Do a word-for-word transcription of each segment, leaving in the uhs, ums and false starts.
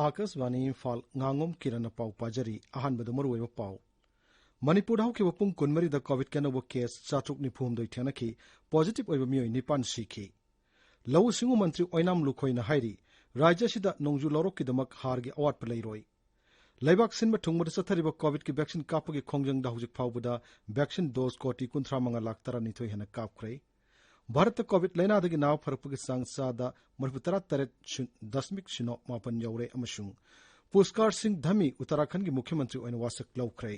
ꯑꯥꯀꯥꯁꯕꯥꯅꯤ ꯏꯝꯐꯥꯜ, ꯉꯥꯉꯣꯝ ꯀꯤꯔꯟꯅ ꯄꯥꯎ ꯄꯥꯖꯔꯤ꯫ ꯑꯍꯥꯟꯕꯗ ꯃꯔꯨꯑꯣꯏꯕ ꯄꯥꯎ꯫ ꯃꯅꯤꯄꯨꯔꯗ ꯍꯧꯈꯤꯕ ꯄꯨꯡ ꯀꯨꯟꯃꯔꯤꯗ ꯀꯣꯚꯤꯗꯀꯤ ꯑꯅꯧꯕ ꯀꯦꯁ ꯆꯥꯇ꯭ꯔꯨꯛ ꯅꯤꯐꯨ ꯍꯨꯝꯗꯣꯏ ꯊꯦꯡꯅꯈꯤ꯫ ꯄꯣꯖꯤꯇꯤꯚ ꯑꯣꯏꯕ ꯃꯤꯑꯣꯏ ꯅꯤꯄꯥꯟ ꯁꯤꯈꯤ꯫ ꯂꯧꯎ ꯁꯤꯡꯎ ꯃꯟꯇ꯭ꯔꯤ ꯑꯣꯏꯅꯥꯝ ꯂꯨꯈꯣꯏꯅ ꯍꯥꯏꯔꯤ, ꯔꯥꯖ꯭ꯌ ꯑꯁꯤꯗ ꯅꯣꯡꯖꯨ ꯂꯧꯔꯣꯛꯀꯤꯗꯃꯛ ꯍꯥꯔꯒꯤ ꯑꯋꯥꯠꯄ ꯂꯩꯔꯣꯏ꯫ ꯂꯩꯕꯥꯛ ꯁꯤꯟꯕ ꯊꯨꯡꯕꯗ ꯆꯠꯊꯔꯤꯕ ꯀꯣꯚꯤꯗꯀꯤ ꯚꯦꯛꯁꯤꯟ ꯀꯥꯞꯄꯒꯤ ꯈꯣꯡꯖꯪꯗ ꯍꯧꯖꯤꯛ ꯐꯥꯎꯕꯗ ꯚꯦꯛꯁꯤꯟ ꯗꯣꯁ ꯀꯣꯇꯤ ꯀꯨꯟꯊ꯭ꯔꯥ ꯃꯉꯥ ꯂꯥꯈ ꯇꯔꯥꯅꯤꯊꯣꯏ ꯍꯦꯟꯅ ꯀꯥꯞꯈ꯭ꯔꯦ꯫ ꯚꯥꯔꯠꯇ ꯀꯣꯚꯤꯗ ꯂꯥꯏꯅꯥꯗꯒꯤ ꯅꯥꯕ ꯐꯔꯛꯄꯒꯤ ꯆꯥꯡ ꯆꯥꯗ ꯃꯔꯤꯐꯨ ꯇꯔꯥ ꯇꯔꯦꯠ ꯗꯁꯃꯤꯛ ꯁꯤꯅꯣ ꯃꯥꯄꯟ ꯌꯧꯔꯦ ꯑꯃꯁꯨꯡ ꯄꯨꯁꯀꯥꯔ ꯁꯤꯡ ꯙꯃꯤ ꯎꯠꯇꯔꯥꯈꯟꯗꯒꯤ ꯃꯨꯈ꯭ꯌ ꯃꯟꯇ꯭ꯔꯤ ꯑꯣꯏꯅ ꯋꯥꯁꯛ ꯂꯧꯈ꯭ꯔꯦ꯫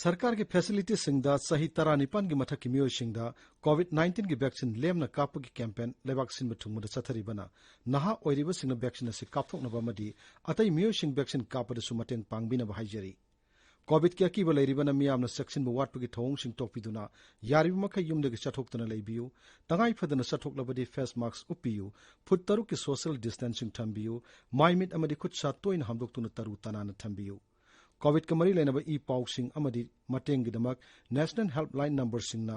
ꯁꯔꯀꯥꯔꯒꯤ ꯐꯦꯁꯤꯂꯤꯇꯤꯁꯤꯡꯗ ꯆꯍꯤ ꯇꯔꯥꯅꯤꯄꯥꯟꯒꯤ ꯃꯊꯛꯀꯤ ꯃꯤꯑꯣꯏꯁꯤꯡꯗ ꯀꯣꯚꯤꯗ ꯅꯥꯏꯟꯇꯤꯟꯒꯤ ꯚꯦꯛꯁꯤꯟ ꯂꯦꯝꯅ ꯀꯥꯞꯄꯒꯤ ꯀꯦꯝꯄꯦꯟ ꯂꯩꯕꯥꯛ ꯁꯤꯟꯕ ꯊꯨꯡꯕꯗ ꯆꯠꯊꯔꯤꯕꯅ ꯅꯍꯥ ꯑꯣꯏꯔꯤꯕꯁꯤꯡꯅ ꯚꯦꯛꯁꯤꯟ ꯑꯁꯤ ꯀꯥꯞꯊꯣꯛꯅꯕ ꯑꯃꯗꯤ ꯑꯇꯩ ꯃꯤꯑꯣꯏꯁꯤꯡ ꯚꯦꯛꯁꯤꯟ ꯀꯥꯞꯄꯗꯁꯨ ꯃꯇꯦꯡ ꯄꯥꯡꯕꯤꯅꯕ ꯍꯥꯏꯖꯔꯤ꯫ ꯀꯣꯚꯤꯗꯀꯤ ꯑꯀꯤꯕ ꯂꯩꯔꯤꯕꯅ ꯃꯤꯌꯥꯝꯅ ꯆꯦꯛꯁꯤꯟꯕ ꯋꯥꯠꯄꯒꯤ ꯊꯧꯑꯣꯡꯁꯤꯡ ꯇꯣꯛꯄꯤꯗꯨꯅ ꯌꯥꯔꯤꯕ ꯃꯈꯩ ꯌꯨꯝꯗꯒꯤ ꯆꯠꯊꯣꯛꯇꯅ ꯂꯩꯕꯤꯌꯨ꯫ ꯇꯉꯥꯏ ꯐꯗꯅ ꯆꯠꯊꯣꯛꯂꯕꯗꯤ ꯐꯦꯁ ꯃꯥꯁꯛ ꯎꯞꯄꯤꯌꯨ꯫ ꯐꯨꯠ ꯇꯔꯨꯛꯀꯤ ꯁꯣꯁꯤꯌꯦꯜ ꯗꯤꯁꯇꯦꯟꯁꯤꯡ ꯊꯝꯕꯤꯌꯨ꯫ ꯃꯥꯏ ꯃꯤꯠ ꯑꯃꯗꯤ ꯈꯨꯠ ꯁꯥ ꯇꯣꯏꯅ ꯍꯥꯝꯗꯣꯛꯇꯨꯅ ꯇꯔꯨ ꯇꯅꯥꯟꯅ ꯊꯝꯕꯤꯌꯨ꯫ ꯀꯣꯚꯤꯗꯀ ꯃꯔꯤ ꯂꯩꯅꯕ ꯏ ꯄꯥꯎꯁꯤꯡ ꯑꯃꯗꯤ ꯃꯇꯦꯡꯒꯤꯗꯃꯛ ꯅꯦꯁꯅꯦꯜ ꯍꯦꯜꯞꯂꯥꯏꯟ ꯅꯝꯕꯔꯁꯤꯡꯅ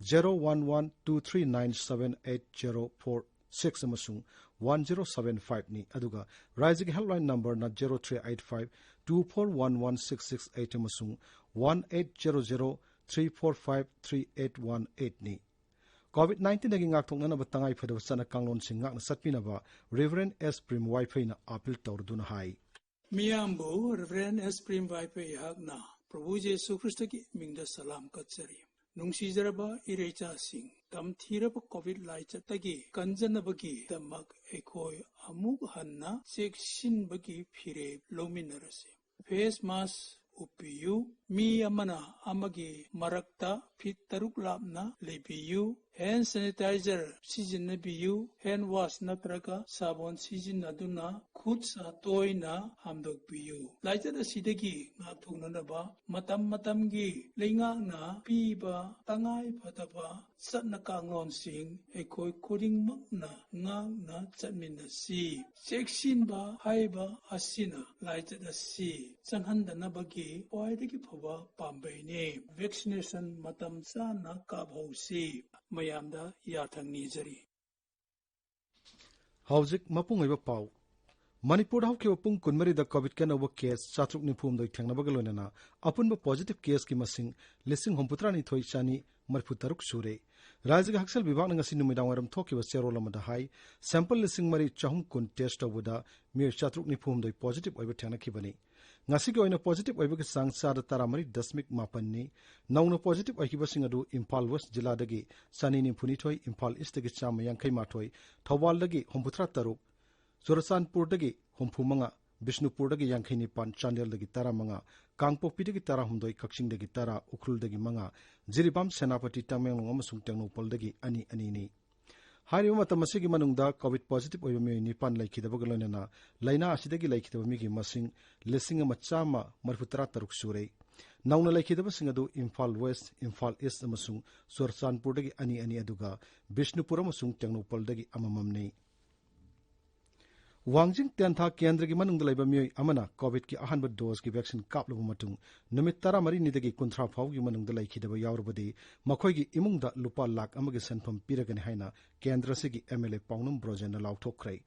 zero one one two three nine seven eight zero four six ꯑꯃꯁꯨꯡ ꯋꯥꯟ ꯖꯦꯔꯣ ꯁꯚꯦꯟ ꯐꯥꯏꯚꯅꯤ, ꯑꯗꯨꯒ ꯔꯥꯏꯖ꯭ꯌꯒꯤ ꯍꯦꯜꯞꯂꯥꯏꯟ ꯅꯝꯕꯔꯅ zero three eight five two four one one six six eight ꯑꯃꯁꯨꯡ one eight zero zero three four five three eight one ꯑꯩꯠꯅꯤ꯫ Covid ꯅꯥꯏꯟꯇꯤꯟꯗꯒꯤ ꯉꯥꯛꯊꯣꯛꯅꯅꯕ ꯇꯉꯥꯏ ꯐꯗꯕ ꯆꯠꯅ ꯀꯥꯡꯂꯣꯟꯁꯤꯡ ꯉꯥꯛꯅ ꯆꯠꯄꯤꯅꯕ ꯔꯦꯚꯔꯦꯟ ꯑꯦꯁ ꯄ꯭ꯔꯦꯝ ꯋꯥꯏꯐꯩꯅ ꯑꯥꯄꯤꯜ ꯇꯧꯔꯗꯨꯅ ꯍꯥꯏ꯫ ꯃꯤꯌꯥꯝꯕꯨ ꯔꯦꯚꯔꯦꯟ ꯑꯦꯁ ꯄ꯭ꯔꯦꯝ ꯋꯥꯏꯐꯩ ꯑꯩꯍꯥꯛꯅ ꯄ꯭ꯔꯚꯨ ꯖꯤꯁꯨ ꯈ꯭ꯔꯤꯁꯇꯒꯤ ꯃꯤꯡꯗ ꯁꯂꯥꯝ ꯀꯠꯆꯔꯤ꯫ ꯅꯨꯡꯁꯤꯖꯔꯕ ꯏꯔꯩꯆꯥꯁꯤꯡ, ꯇꯝꯊꯤꯔꯕ ꯀꯣꯚꯤꯗ ꯂꯥꯏꯆꯠꯇꯒꯤ ꯀꯟꯖꯅꯕꯒꯤꯗꯃꯛ ꯑꯩꯈꯣꯏ ꯑꯃꯨꯛ ꯍꯟꯅ ꯆꯦꯛꯁꯤꯟꯕꯒꯤ ꯐꯤꯔꯦꯞ ꯂꯧꯃꯤꯟꯅꯔꯁꯤ꯫ ꯐꯦꯁ ꯃꯥꯁꯛ ꯎꯞꯄꯤꯌꯨ꯫ ꯃꯤ ꯑꯃꯅ ꯑꯃꯒꯤ ꯃꯔꯛꯇ ꯐꯤꯠ ꯇꯔꯨꯛ ꯂꯥꯞꯅ ꯂꯩꯕꯤꯌꯨ꯫ ꯍꯦꯟ ꯁꯦꯅꯤꯇꯥꯏꯖꯔ ꯁꯤꯖꯤꯟꯅꯕꯤꯌꯨ꯫ ꯍꯦꯟ ꯋꯥꯁ ꯅꯠꯇ꯭ꯔꯒ ꯁꯥꯕꯣꯟ ꯁꯤꯖꯤꯟꯅꯗꯨꯅ ꯈꯨꯠ ꯁꯥ ꯇꯣꯏꯅ ꯍꯥꯝꯗꯣꯛꯄꯤꯌꯨ꯫ ꯂꯥꯏꯆꯠ ꯑꯁꯤꯗꯒꯤ ꯉꯥꯛꯊꯣꯛꯅꯅꯕ ꯃꯇꯝ ꯃꯇꯝꯒꯤ ꯂꯩꯉꯥꯛꯅ ꯄꯤꯕ ꯇꯉꯥꯏ ꯐꯗꯕ ꯆꯠꯅ ꯀꯥꯡꯂꯣꯟꯁꯤꯡ ꯑꯩꯈꯣꯏ ꯈꯨꯗꯤꯡꯃꯛꯅ ꯉꯥꯛꯅ ꯆꯠꯃꯤꯟꯅꯁꯤ꯫ ꯆꯦꯛꯁꯤꯟꯕ ꯍꯥꯏꯕ ꯑꯁꯤꯅ ꯂꯥꯏꯆꯠ ꯑꯁꯤ ꯆꯪꯍꯟꯗꯅꯕꯒꯤ ꯈ꯭ꯋꯥꯏꯗꯒꯤ ꯐꯕ ꯄꯥꯝꯕꯩꯅꯤ꯫ ꯚꯦꯛꯁꯤꯅꯦꯁꯟ ꯃꯇꯝ ꯆꯥꯅ ꯀꯥꯞꯍꯧꯁꯤ꯫ ꯃꯌꯥꯝꯗ ꯌꯥꯊꯪ ꯅꯤꯖꯔꯤ꯫ ꯍꯧꯖꯤꯛ ꯃꯄꯨꯡ ꯑꯣꯏꯕ ꯄꯥꯎ꯫ ꯃꯅꯤꯄꯨꯔꯗ ꯍꯧꯈꯤꯕ ꯄꯨꯡ ꯀꯨꯟꯃꯔꯤꯗ ꯀꯣꯚꯤꯗꯀꯤ ꯑꯅꯧꯕ ꯀꯦꯁ ꯆꯥꯇ꯭ꯔꯨꯛ ꯅꯤꯐꯨ ꯍꯨꯝꯗꯣꯏ ꯊꯦꯡꯅꯕꯒ ꯂꯣꯏꯅꯅ ꯑꯄꯨꯟꯕ ꯄꯣꯖꯤꯇꯤꯚ ꯀꯦꯁꯀꯤ ꯃꯁꯤꯡ ꯂꯤꯁꯤꯡ ꯍꯨꯝꯐꯨꯇꯔꯥꯅꯤꯊꯣꯏ ꯆꯅꯤ ꯃꯔꯤꯐꯨ ꯇꯔꯨꯛ ꯁꯨꯔꯦ꯫ ꯔꯥꯖ꯭ꯌꯒꯤ ꯍꯛꯁꯦꯜ ꯕꯤꯚꯥꯒꯅ ꯉꯁꯤ ꯅꯨꯃꯤꯗꯥꯡꯋꯥꯏꯔꯝ ꯊꯣꯛꯈꯤꯕ ꯆꯦꯔꯣꯜ ꯑꯃꯗ ꯍꯥꯏ, ꯁꯦꯝꯄꯜ ꯂꯤꯁꯤꯡ ꯃꯔꯤ ꯆꯍꯨꯝ ꯀꯨꯟ ꯇꯦꯁ ꯇꯧꯕꯗ ꯃꯤꯑꯣꯏ ꯆꯥꯇ꯭ꯔꯨꯛ ꯅꯤꯐꯨ ꯍꯨꯝꯗꯣꯏ ꯄꯣꯖꯤꯇꯤꯚ ꯑꯣꯏꯕ ꯊꯦꯡꯅꯈꯤꯕꯅꯤ꯫ ꯉꯁꯤꯒꯤ ꯑꯣꯏꯅ ꯄꯣꯖꯤꯇꯤꯚ ꯑꯣꯏꯕꯒꯤ ꯆꯥꯡ ꯆꯥꯗ ꯇꯔꯥꯃꯔꯤ ꯗꯁꯃꯤꯛ ꯃꯥꯄꯟꯅꯤ꯫ ꯅꯧꯅ ꯄꯣꯖꯤꯇꯤꯚ ꯑꯣꯏꯈꯤꯕꯁꯤꯡ ꯑꯗꯨ ꯏꯝꯐꯥꯜ ꯋꯦꯁ ꯖꯤꯂꯥꯗꯒꯤ ꯆꯅꯤ ꯅꯤꯐꯨꯅꯤꯊꯣꯏ, ꯏꯝꯐꯥꯜ ꯏꯁꯇꯒꯤ ꯆꯥꯝꯃ ꯌꯥꯡꯈꯩ ꯃꯥꯊꯣꯏ, ꯊꯧꯕꯥꯜꯗꯒꯤ ꯍꯨꯝꯐꯨꯇꯔꯥ ꯇꯔꯨꯛ, ꯆꯨꯔꯆꯥꯟꯄꯨꯔꯗꯒꯤ ꯍꯨꯝꯐꯨ ꯃꯉꯥ, ꯕꯤꯁꯅꯨꯄꯨꯔꯗꯒꯤ ꯌꯥꯡꯈꯩ ꯅꯤꯄꯥꯟ, ꯆꯥꯟꯗꯦꯜꯗꯒꯤ ꯇꯔꯥꯃꯉꯥ, ꯀꯥꯡꯄꯣꯛꯄꯤꯗꯒꯤ ꯇꯔꯥꯍꯨꯝꯗꯣꯏ, ꯀꯛꯆꯤꯡꯗꯒꯤ ꯇꯔꯥ, ꯎꯈ꯭ꯔꯨꯜꯗꯒꯤ ꯃꯉꯥ, ꯖꯤꯔꯤꯕꯥꯝ, ꯁꯦꯅꯥꯄꯇꯤ, ꯇꯃꯦꯡꯂꯣꯡ ꯑꯃꯁꯨꯡ ꯇꯦꯡꯅꯧꯄꯜꯗꯒꯤ ꯑꯅꯤ ꯑꯅꯤꯅꯤ꯫ ꯍꯥꯏꯔꯤꯕ ꯃꯇꯝ ꯑꯁꯤꯒꯤ ꯃꯅꯨꯡꯗ ꯀꯣꯚꯤꯗ ꯄꯣꯖꯤꯇꯤꯚ ꯑꯣꯏꯕ ꯃꯤꯑꯣꯏ ꯅꯤꯄꯥꯟ ꯂꯩꯈꯤꯗꯕꯒ ꯂꯣꯏꯅꯅ ꯂꯥꯏꯅꯥ ꯑꯁꯤꯗꯒꯤ ꯂꯩꯈꯤꯗꯕ ꯃꯤꯒꯤ ꯃꯁꯤꯡ ꯂꯤꯁꯤꯡ ꯑꯃ ꯆꯥꯝꯃ ꯃꯔꯤꯐꯨ ꯇꯔꯥ ꯇꯔꯨꯛ ꯁꯨꯔꯦ꯫ ꯅꯧꯅ ꯂꯩꯈꯤꯗꯕꯁꯤꯡ ꯑꯗꯨ ꯏꯝꯐꯥꯜ ꯋꯦꯁ, ꯏꯝꯐꯥꯜ ꯏꯁ ꯑꯃꯁꯨꯡ ꯆꯨꯔꯆꯥꯟꯄꯨꯔꯗꯒꯤ ꯑꯅꯤ ꯑꯅꯤ, ꯑꯗꯨꯒ ꯕꯤꯁꯅꯨꯄꯨꯔ ꯑꯃꯁꯨꯡ ꯇꯦꯡꯅꯧꯄꯜꯗꯒꯤ ꯑꯃꯃꯝꯅꯤ꯫ ꯋꯥꯡꯖꯤꯡ ꯇꯦꯟꯊꯥ ꯀꯦꯟꯗ꯭ꯔꯒꯤ ꯃꯅꯨꯡꯗ ꯂꯩꯕ ꯃꯤꯑꯣꯏ ꯑꯃꯅ ꯀꯣꯚꯤꯗꯀꯤ ꯑꯍꯥꯟꯕ ꯗꯣꯖꯀꯤ ꯚꯦꯛꯁꯤꯟ ꯀꯥꯞꯂꯕ ꯃꯇꯨꯡ ꯅꯨꯃꯤꯠ ꯇꯔꯥꯃꯔꯤꯅꯤꯗꯒꯤ ꯀꯨꯟꯊ꯭ꯔꯥ ꯐꯥꯎꯒꯤ ꯃꯅꯨꯡꯗ ꯂꯩꯈꯤꯗꯕ ꯌꯥꯎꯔꯕꯗꯤ ꯃꯈꯣꯏꯒꯤ ꯏꯃꯨꯡꯗ ꯂꯨꯄꯥ ꯂꯥꯈ ꯑꯃꯒꯤ ꯁꯦꯟꯐꯝ ꯄꯤꯔꯒꯅꯤ ꯍꯥꯏꯅ ꯀꯦꯟꯗ꯭ꯔ ꯑꯁꯤꯒꯤ ꯑꯦꯝ ꯑꯦꯜ ꯑꯦ ꯄꯥꯎꯅꯝ ꯕ꯭ꯔꯣꯖꯦꯟꯅ ꯂꯥꯎꯊꯣꯛꯈ꯭ꯔꯦ꯫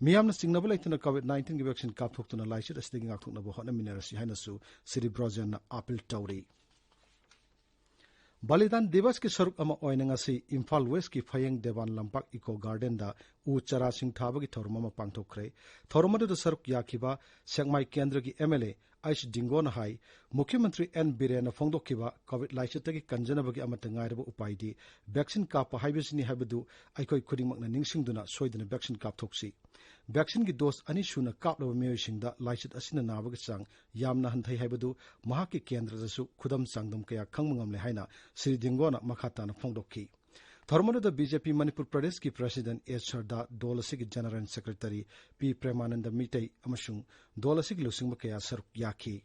ꯃꯤꯌꯥꯝꯅ ꯆꯤꯡꯅꯕ ꯂꯩꯇꯅ ꯀꯣꯚꯤꯗ ꯅꯥꯏꯟꯇꯤꯟꯒꯤ ꯚꯦꯛꯁꯤꯟ ꯀꯥꯞꯊꯣꯛꯇꯨꯅ ꯂꯥꯏꯆꯠ ꯑꯁꯤꯗꯒꯤ ꯉꯥꯛꯊꯣꯛꯅꯕ ꯍꯣꯠꯅꯃꯤꯟꯅꯔꯁꯤ ꯍꯥꯏꯅꯁꯨ ꯁ꯭ꯔꯤ ꯕ꯭ꯔꯣꯖꯦꯟꯅ ꯑꯥꯄꯤꯜ ꯇꯧꯔꯤ꯫ ꯕꯂꯤꯗꯥꯟ ꯗꯤꯕꯁꯀꯤ ꯁꯔꯨꯛ ꯑꯃ ꯑꯣꯏꯅ ꯉꯁꯤ ꯏꯝꯐꯥꯜ ꯋꯦꯁꯀꯤ ꯐꯌꯦꯡ ꯗꯦꯕꯥꯟ ꯂꯝꯄꯥꯛ ꯏꯀꯣ ꯒꯥꯔꯗꯦꯟꯗ ꯎ ꯆꯥꯔꯥꯁꯤꯡ ꯊꯥꯕꯒꯤ ꯊꯧꯔꯝ ꯑꯃ ꯄꯥꯡꯊꯣꯛꯈ꯭ꯔꯦ꯫ ꯊꯧꯔꯝ ꯑꯗꯨꯗ ꯁꯔꯨꯛ ꯌꯥꯈꯤꯕ ꯁꯦꯛꯃꯥꯏ ꯀꯦꯟꯗ꯭ꯔꯒꯤ ꯑꯦꯝ ꯑꯦꯜ ꯑꯦ ꯑꯩꯆ ꯗꯤꯡꯒꯣꯅ ꯍꯥꯏ, ꯃꯨꯈ꯭ꯌ ꯃꯟꯇ꯭ꯔꯤ ꯑꯦꯟ ꯕꯤꯔꯦꯟꯅ ꯐꯣꯡꯗꯣꯛꯈꯤꯕ ꯀꯣꯚꯤꯗ ꯂꯥꯏꯆꯠꯇꯒꯤ ꯀꯟꯖꯅꯕꯒꯤ ꯑꯃꯠꯇ ꯉꯥꯏꯔꯕ ꯎꯄꯥꯏꯗꯤ ꯚꯦꯛꯁꯤꯟ ꯀꯥꯞꯄ ꯍꯥꯏꯕꯁꯤꯅꯤ ꯍꯥꯏꯕꯗꯨ ꯑꯩꯈꯣꯏ ꯈꯨꯗꯤꯡꯃꯛꯅ ꯅꯤꯡꯁꯤꯡꯗꯨꯅ ꯁꯣꯏꯗꯅ ꯚꯦꯛꯁꯤꯟ ꯀꯥꯞꯊꯣꯛꯁꯤ꯫ ꯚꯦꯛꯁꯤꯟꯒꯤ ꯗꯣꯁ ꯑꯅꯤ ꯁꯨꯅ ꯀꯥꯞꯂꯕ ꯃꯤꯑꯣꯏꯁꯤꯡꯗ ꯂꯥꯏꯆꯠ ꯑꯁꯤꯅ ꯅꯥꯕꯒꯤ ꯆꯥꯡ ꯌꯥꯝꯅ ꯍꯟꯊꯩ ꯍꯥꯏꯕꯗꯨ ꯃꯍꯥꯛꯀꯤ ꯀꯦꯟꯗ꯭ꯔꯗꯁꯨ ꯈꯨꯗꯝ ꯆꯥꯡꯗꯝ ꯀꯌꯥ ꯈꯪꯕ ꯉꯝꯂꯦ ꯍꯥꯏꯅ ꯁ꯭ꯔꯤ ꯗꯤꯡꯒꯣꯅ ꯃꯈꯥ ꯇꯥꯅ ꯐꯣꯡꯗꯣꯛꯈꯤ꯫ ꯊꯧꯔꯝ ꯑꯗꯨꯗ ꯕꯤ ꯖꯦ ꯄꯤ ꯃꯅꯤꯄꯨꯔ ꯄ꯭ꯔꯗꯦꯁꯀꯤ ꯄ꯭ꯔꯁꯤꯗꯦꯟꯠ ꯑꯦ ꯁꯔꯗꯥ, ꯗꯣꯜ ꯑꯁꯤꯒꯤ ꯖꯦꯅꯔꯦꯜ ꯁꯦꯀ꯭ꯔꯦꯇꯔꯤ ꯄꯤ ꯄ꯭ꯔꯦꯃꯥꯅꯟꯗ ꯃꯤꯇꯩ ꯑꯃꯁꯨꯡ ꯗꯣꯜ ꯑꯁꯤꯒꯤ ꯂꯨꯆꯤꯡꯕ ꯀꯌꯥ ꯁꯔꯨꯛ ꯌꯥꯈꯤ꯫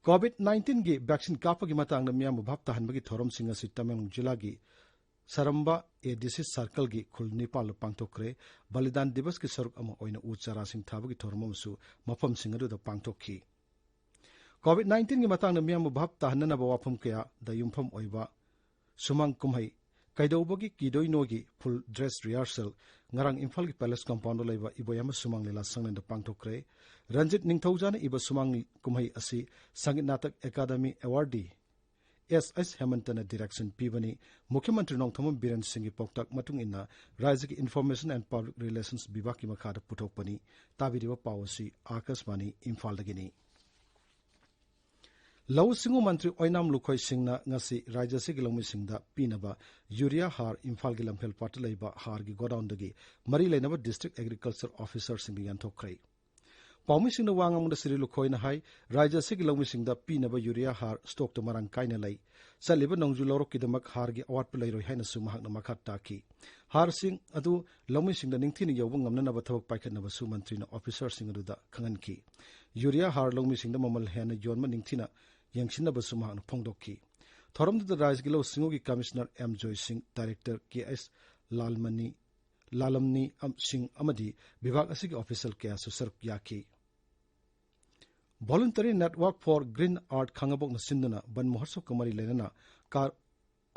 ꯀꯣꯚꯤꯗ ꯅꯥꯏꯟꯇꯤꯟꯒꯤ ꯚꯦꯛꯁꯤꯟ ꯀꯥꯞꯄꯒꯤ ꯃꯇꯥꯡꯗ ꯃꯤꯌꯥꯝꯕꯨ ꯚꯥꯞ ꯇꯥꯍꯟꯕꯒꯤ ꯊꯧꯔꯝꯁꯤꯡ ꯑꯁꯤ ꯇꯃꯦꯡꯂꯣꯡ ꯖꯤꯂꯥꯒꯤ ꯁꯔꯝꯕ ꯑꯦ ꯗꯤ ꯁꯤ ꯁꯔꯀꯜꯒꯤ ꯈꯨꯜ ꯅꯤꯄꯥꯜꯗ ꯄꯥꯡꯊꯣꯛꯈ꯭ꯔꯦ꯫ ꯕꯂꯤꯗꯥꯟ ꯗꯤꯕꯁꯀꯤ ꯁꯔꯨꯛ ꯑꯃ ꯑꯣꯏꯅ ꯎ ꯆꯥꯔꯥꯁꯤꯡ ꯊꯥꯕꯒꯤ ꯊꯧꯔꯝ ꯑꯃꯁꯨ ꯃꯐꯝꯁꯤꯡ ꯑꯗꯨꯗ ꯄꯥꯡꯊꯣꯛꯈꯤ꯫ ꯀꯣꯚꯤꯗ ꯅꯥꯏꯟꯇꯤꯟꯒꯤ ꯃꯇꯥꯡꯗ ꯃꯤꯌꯥꯝꯕꯨ ꯚꯥꯞ ꯇꯥꯍꯟꯅꯅꯕ ꯋꯥꯐꯝ ꯀꯌꯥꯗ ꯌꯨꯝꯐꯝ ꯑꯣꯏꯕ ꯁꯨꯃꯥꯡ ꯀꯨꯝꯍꯩ ꯀꯩꯗꯧꯕꯒꯤ ꯀꯤꯗꯣꯏꯅꯣꯒꯤ ꯐꯨꯜ ꯗ꯭ꯔꯦꯁ ꯔꯤꯍꯥꯔꯁꯦꯜ ꯉꯔꯥꯡ ꯏꯝꯐꯥꯜꯒꯤ ꯄꯦꯂꯦꯁ ꯀꯝꯄꯥꯎꯟꯗ ꯂꯩꯕ ꯏꯕꯣꯌꯥꯏꯃ ꯁꯨꯃꯥꯡ ꯂꯤꯂꯥ ꯁꯪꯂꯦꯟꯗ ꯄꯥꯡꯊꯣꯛꯈ꯭ꯔꯦ꯫ ꯔꯟꯖꯤꯠ ꯅꯤꯡꯊꯧꯖꯥꯅ ꯏꯕ ꯁꯨꯃꯥꯡ ꯀꯨꯝꯍꯩ ꯑꯁꯤ ꯁꯪꯒꯤꯠ ꯅꯥꯇꯛ ꯑꯦꯀꯥꯗꯃꯤ ꯑꯦꯋꯥꯔꯗꯤ ꯑꯦꯁ ꯑꯦꯁ ꯍꯦꯃꯟꯇꯅ ꯗꯤꯔꯦꯛꯁꯟ ꯄꯤꯕꯅꯤ꯫ ꯃꯨꯈ꯭ꯌ ꯃꯟꯇ꯭ꯔꯤ ꯅꯣꯡꯊꯣꯝꯕꯝ ꯕꯤꯔꯦꯟ ꯁꯤꯡꯒꯤ ꯄꯥꯎꯇꯥꯛ ꯃꯇꯨꯡ ꯏꯟꯅ ꯔꯥꯖ꯭ꯌꯒꯤ ꯏꯟꯐꯣꯔꯃꯦꯁꯟ ꯑꯦꯟ ꯄꯕ꯭ꯂꯤꯛ ꯔꯤꯂꯦꯁꯟꯁ ꯕꯤꯚꯥꯒꯀꯤ ꯃꯈꯥꯗ ꯄꯨꯊꯣꯛꯄꯅꯤ꯫ ꯇꯥꯕꯤꯔꯤꯕ ꯄꯥꯎ ꯑꯁꯤ ꯑꯥꯀꯥꯁꯕꯥꯅꯤ ꯏꯝꯐꯥꯜꯗꯒꯤꯅꯤ꯫ ꯂꯧꯎ ꯁꯤꯡꯎ ꯃꯟꯇ꯭ꯔꯤ ꯑꯣꯏꯅꯥꯝ ꯂꯨꯈꯣꯏ ꯁꯤꯡꯅ ꯉꯁꯤ ꯔꯥꯖ꯭ꯌ ꯑꯁꯤꯒꯤ ꯂꯧꯃꯤꯁꯤꯡꯗ ꯄꯤꯅꯕ ꯌꯨꯔꯤꯌꯥ ꯍꯥꯔ ꯏꯝꯐꯥꯜꯒꯤ ꯂꯝꯐꯦꯜ ꯄꯥꯠꯇ ꯂꯩꯕ ꯍꯥꯔꯒꯤ ꯒꯣꯗꯥꯎꯟꯗꯒꯤ ꯃꯔꯤ ꯂꯩꯅꯕ ꯗꯤꯁꯇ꯭ꯔꯤꯛ ꯑꯦꯒ꯭ꯔꯤꯀꯜꯆꯔ ꯑꯣꯐꯤꯁꯔꯁꯤꯡꯗ ꯌꯦꯟꯊꯣꯛꯈ꯭ꯔꯦ꯫ ꯄꯥꯎꯃꯤꯁꯤꯡꯅ ꯋꯥ ꯉꯥꯡꯕꯗ ꯁ꯭ꯔꯤ ꯂꯨꯈꯣꯏꯅ ꯍꯥꯏ, ꯔꯥꯖ꯭ꯌ ꯑꯁꯤꯒꯤ ꯂꯧꯃꯤꯁꯤꯡꯗ ꯄꯤꯅꯕ ꯌꯨꯔꯤꯌꯥ ꯍꯥꯔ ꯁ꯭ꯇꯣꯛꯇ ꯃꯔꯥꯡ ꯀꯥꯏꯅ ꯂꯩ꯫ ꯆꯠꯂꯤꯕ ꯅꯣꯡꯖꯨ ꯂꯧꯔꯣꯛꯀꯤꯗꯃꯛ ꯍꯥꯔꯒꯤ ꯑꯋꯥꯠꯄ ꯂꯩꯔꯣꯏ ꯍꯥꯏꯅꯁꯨ ꯃꯍꯥꯛꯅ ꯃꯈꯥ ꯇꯥꯈꯤ꯫ ꯍꯥꯔꯁꯤꯡ ꯑꯗꯨ ꯂꯧꯃꯤꯁꯤꯡꯗ ꯅꯤꯡꯊꯤꯅ ꯌꯧꯕ ꯉꯝꯅꯅꯕ ꯊꯕꯛ ꯄꯥꯏꯈꯠꯅꯕꯁꯨ ꯃꯟꯇ꯭ꯔꯤꯅ ꯑꯣꯐꯤꯁꯔꯁꯤꯡ ꯑꯗꯨꯗ ꯈꯪꯍꯟꯈꯤ꯫ ꯌꯨꯔꯤꯌꯥ ꯍꯥꯔ ꯂꯧꯃꯤꯁꯤꯡꯗ ꯃꯃꯜ ꯍꯦꯟꯅ ꯌꯣꯟꯕ ꯅꯤꯡꯊꯤꯅ ꯌꯦꯡꯁꯤꯟꯅꯕꯁꯨ ꯃꯍꯥꯛꯅ ꯐꯣꯡꯗꯣꯛꯈꯤ꯫ ꯊꯧꯔꯝꯗꯨꯗ ꯔꯥꯖ꯭ꯌꯒꯤ ꯂꯧꯎ ꯁꯤꯡꯎꯒꯤ ꯀꯃꯤꯁꯅꯔ ꯑꯦꯝ ꯖꯣꯏ ꯁꯤꯡ, ꯗꯥꯏꯔꯦꯛꯇꯔ ꯀꯦ ꯑꯦꯁ ꯂꯥꯜꯃꯅꯤ, ꯂꯥꯂꯝꯅꯤ ꯑꯝ-, ꯁꯤꯡ ꯑꯃꯗꯤ ꯕꯤꯚꯥꯒ ꯑꯁꯤꯒꯤ ꯑꯣꯐꯤꯁꯤꯌꯦꯜ ꯀꯌꯥꯁꯨ ꯁꯔꯨꯛ ꯌꯥꯈꯤ꯫ Voluntary Network for Green Earth ꯈꯥꯡꯉꯕꯣꯛꯅ ꯁꯤꯟꯗꯨꯅ ꯕꯟ ꯃꯍꯣꯠꯁꯕꯀ ꯃꯔꯤ ꯂꯩꯅꯅ ꯀꯥꯔ